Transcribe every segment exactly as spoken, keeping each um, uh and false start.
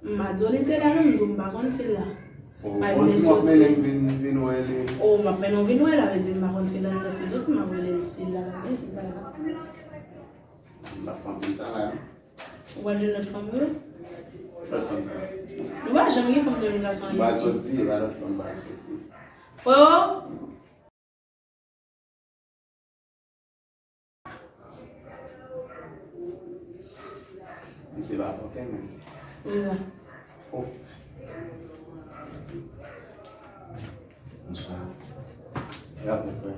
M pa di w li te la non, m di w m pa konn si l la. Oh, pa yon ti m ap mennen m vin, vin wè li. Oh, m ap mennen w vin wè l, sa vle di m pa konn si l la, si l soti, m ap rele l, si l la, l ap vini, si l pa la, l ap vini. M pa fanm ki ta la. Ou pral jwenn lòt fanm, wi. Lòt fanm sa. Nou pa janm gen fanm jwenn gason isit. M pral soti, e pa lòt fanm m pral soti. Freo! Misye pa fòkè menm. Kisa? Oh. Bonswa. Rapid, frè.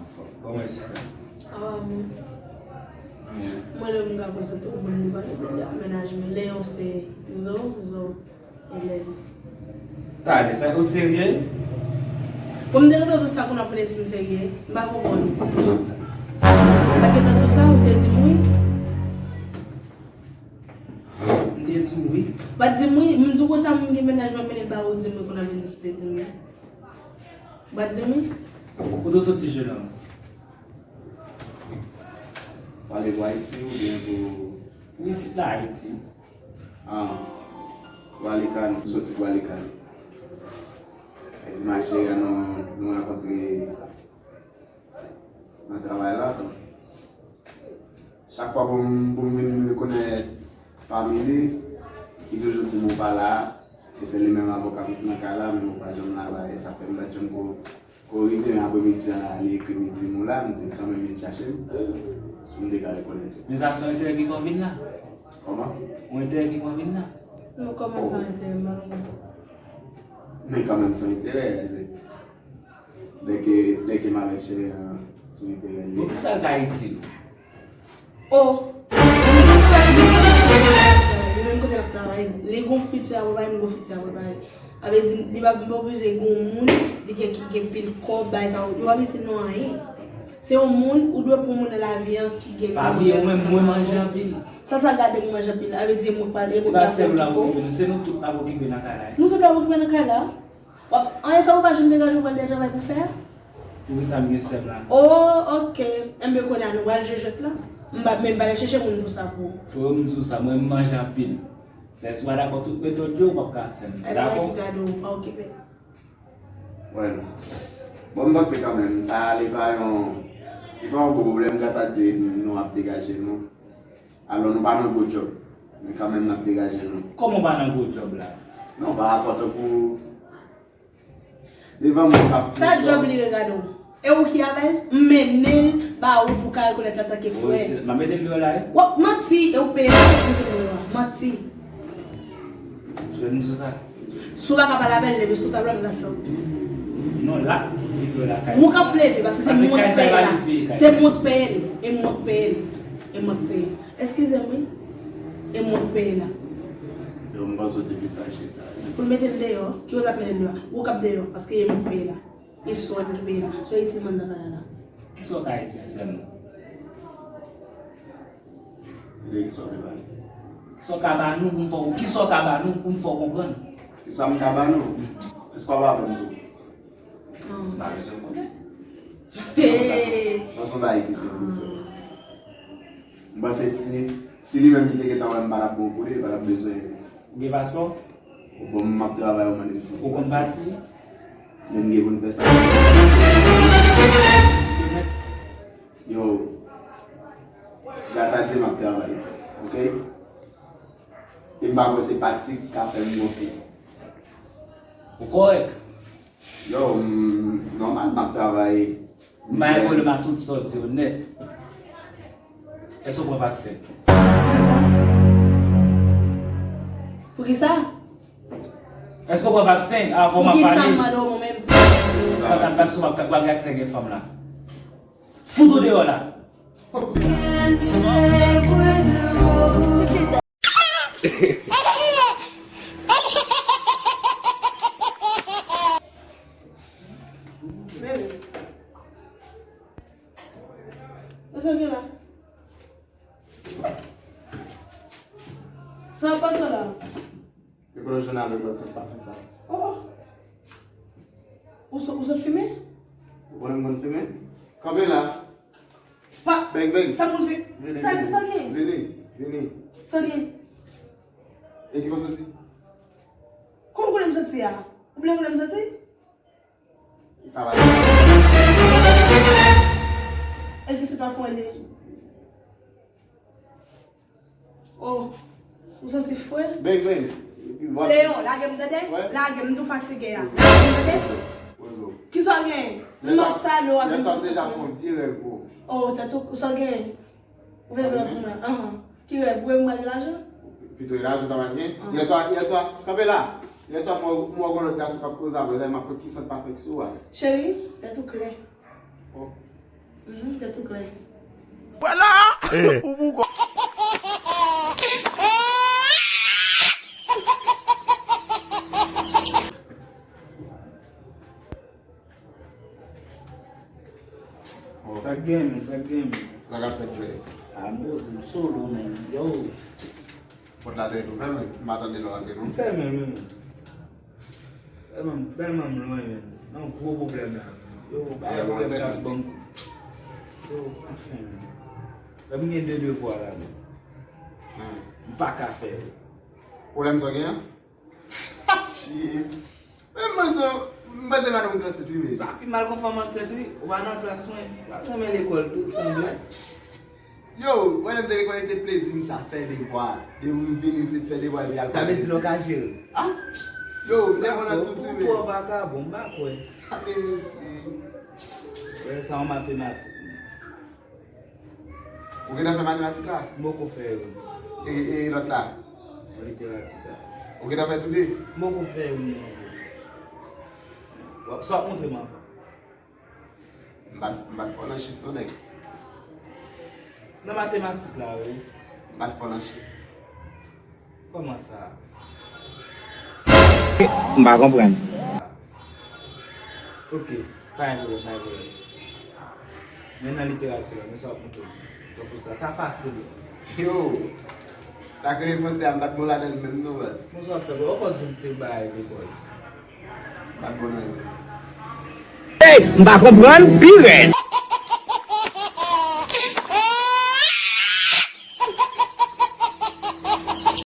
Anfòm. Kòman sista? Awa, mwen. Mwen menm, m ka konsantre pou m pale de mennaj mwen. Leyon se zo, zo, e lè. Tande, sa, ou serye? Bon, m te gentan di w sa pou n ap konnen si m serye. M pa konprann. M pa gentan di w sa, ou te di m wi. M te di w wi. Ou pa t di m wi. M di w konsa, m gen mennaj, m ap mennen l ba ou, ou di m wi, kounye a vin di si w te di m wi. Ou pa t di m wi. Kote w soti, jennonm? Pale pou Ayiti oubyen pou... Wi, isit la, Ayiti. Ah, Gwalikan, m soti Gwalikan. E di macheri a nou, nou rankontre nan travay la, donk, chak fwa pou m, pou m vin rekonèt fanmi li, li toujou di m ou pa la, e se li menm avoka ki nan kay la, men ou pa janm la, e sa fè m pa janm ko, ko rive, men apremidi a la, li ekri m, li di m ou la, m di l kanmenm vin chache m, si m te ka rekonèt ou. Men sa se yon enterè ki fè w vin la? Kòman? Yon enterè ki fè w vin la? Non, kòman se yon enterè, m pa konprann. Men kanmenm se yon enterè, se Lè ke, lè ke m avèk cheri an sou enterè li. Bon, kisa l ka itil? Oh! Li menm kote l ap travay, li gon fiti a prepare, m gon fiti a prepare. Sa vle di, li pa, m pa oblije gon moun, li gen, ki gen pil kòb, bagay sa yo, yo pa itil nou anyen. Se yon moun, ou dwe pran moun nan lavi an ki gen... Pa bliye, ou menm, mwen manje anpil. Sa, sa gade m manje anpil. Sa vle di, e mwen k pale, e mwen k ap okipe w. Se nou tout k ap okipe nan kay la. Nou tout ap okipe nan kay la. W ap, anyen sa ou pa janm degaje w pral gen travay pou fè a? Poukisa m gen sè m la? Oh, ok. Enben, kounye a nou pral jwe jwèt la. M pa, men m pa al chèche moun pou sa pou ou. Freo, m di w sa, mwen m manje anpil. Fè si w pa dakò tout metòd yo, ou p ap ka ak sè m. Dakò? Ki gade w, pa okipe. Wè non. Bon, m panse kanmenm, sa li pa yon, li pa yon gwo pwoblèm, gras a Dye, nou ap degaje nou. Alò, nou pa nan gwo djòb, men kanmenm n ap degaje nou. Kòman w pa nan gwo djòb la? Non, pa rapò tankou devan moun k ap... Sa djòb li regade w? E ou ki avè l? M mennen l ba ou pou w ka rekonèt l antanke frè. M ap mete l deyò la, wi. W ap manti, e ou peye l, w ap mete l deyò a. Manti. Jwenn sou sa. Si w pa ka pale avè l, leve sou tab la, mwen t ap fè w. Non, l ap fout li deyò lakay. Ou k ap leve, paske se mwen k peye la. Se mwen k peye l. E mwen k peye l. E mwen k peye l. Eskize m, wi. E mwen k peye la. Yo, m panse w te pi saj ke sa. Pou l mete m deyò, ki w t ap mete m deyò? Ou k ap deyò, paske e mwen k peye la. E sou mwen ki peye la. So, itil mwen nan kay la. Kisa w ka itil sè m? Kisa w ka ba nou pou m fè w, kisa w ka ba nou pou m fè w konprann? Kisa m ka ba nou? Èske w ap avè m tou? M pa bezwen konnen. Hey! Nan son bagay ki se pou fè. M panse si, si li menm li te gentan wè m pa t ap bon pou li, li pa t ap bezwen. Ou gen paspò? Ou bon, m ap travay, ou mande m si. Ou konn pati? Men m gen pou m fè sa. Yo, gras a Dye m ap travay, ok? E m pa kwè se pati k ka fè m gon fi. Ou kòrèk? Yo, m nòmal, m ap travay. M pa gen pwoblèm ak tout sa w di yo nèt. Èske w pran vaksen? Poukisa? Poukisa? Èske w pran vaksen avan m ap pale? Poukisa m mande w mwen menm? Sa t ap vaksen w ap ka, w ap gen aksè gen fanm la. Fout ou deyò la! Bebe. Sa w gen la? Sa w pase la? Epi lè w jwenn avèk lòt sèt pafen sa. Oh, oh. Ou sot, ou sot fimen? Ou konnen m konn fimen? Kanpe la. Pa. Bèk, bèk. Sa moun fè? Vini, vini. Sa gen? Vini, vini. Sa gen? E ki konn soti? santi a? Ou vle konnen m santi? Sa va. E ki se pafon li? Oh, ou santi fre? Beng, beng. Leon, lage m tande? Lage m, m tou fatige a. Lage m tande? Kisa w gen? M ap sale w avè m. Yèswa m deja fè yon vye rèv pou ou. Oh, tèt ou, sa w gen? Ou fè vre pou mwen. Anhan. Ki rèv? Ou wè m pral gen lajan? Pito gen lajan ta pral gen. Yèswa, yèswa, kanpe la. Yèswa m wè, m wè gon lòt gason k ap koze avè w, m ap wè kisa k pa fèk sou ou a. Cheri, tèt ou klè. Oh. Mhm, tèt ou klè. Vwala! Ou pou kò. Sa k gen, men, sa k gen, men. Sa k ap fèt, Dre? A, m poze m solo, men. Yo. Pòt la te tou fèmen, m pa tande lè w antre, non. M fèmen, men. Tèlman, tèlman m lwen, men. Nan gwo pwoblèm la. Yo, bagay pwoblèm k ap ban m. Yo, anfen, men. Lè m gen de devwa la, men. M pa ka fè yo. Pwoblèm sa w gen an? Shit. Men m panse, m panse madanm ou ansent wi, men. Sa pi mal kon fanm ansent wi. Ou pa nan plas mwen. Ou pa t renmen lekòl tou, sanble. Yo, mwen menm te rekonekte plezi m sa fè devwa. Depi m vini isit fè devwa epi al. Sa vle di nou ka jere. Ah? Yo, m te konn nan tout wi, men. Ou twò vakabon, m pa kwè. Gade mesye. Wè, sa yon matematik. Ou gentan fè matematik la? M poko fè yo. E, e lòt la? An literati sa. Ou gentan fè tou de? M poko fè yo non. W ap, sa w ap montre m ankò? M pa t, m pa t fò nan chif non, nèg. Nan matematik la, wi. M pa t fò nan chif. Kòman sa? M pa konprann. Ok, pa gen pwoblèm, pa gen pwoblèm. Men nan literati a, men sa w ap montre m. Tankou sa, sa fasil. Yo, sa k rele franse a, m pa t bon ladan l menm non, baz. Bon, sa w ap fè, bro? Ou konn di m te bay lekòl. M pa t bon nan yo. Ey, m pa konprann, pi rèd.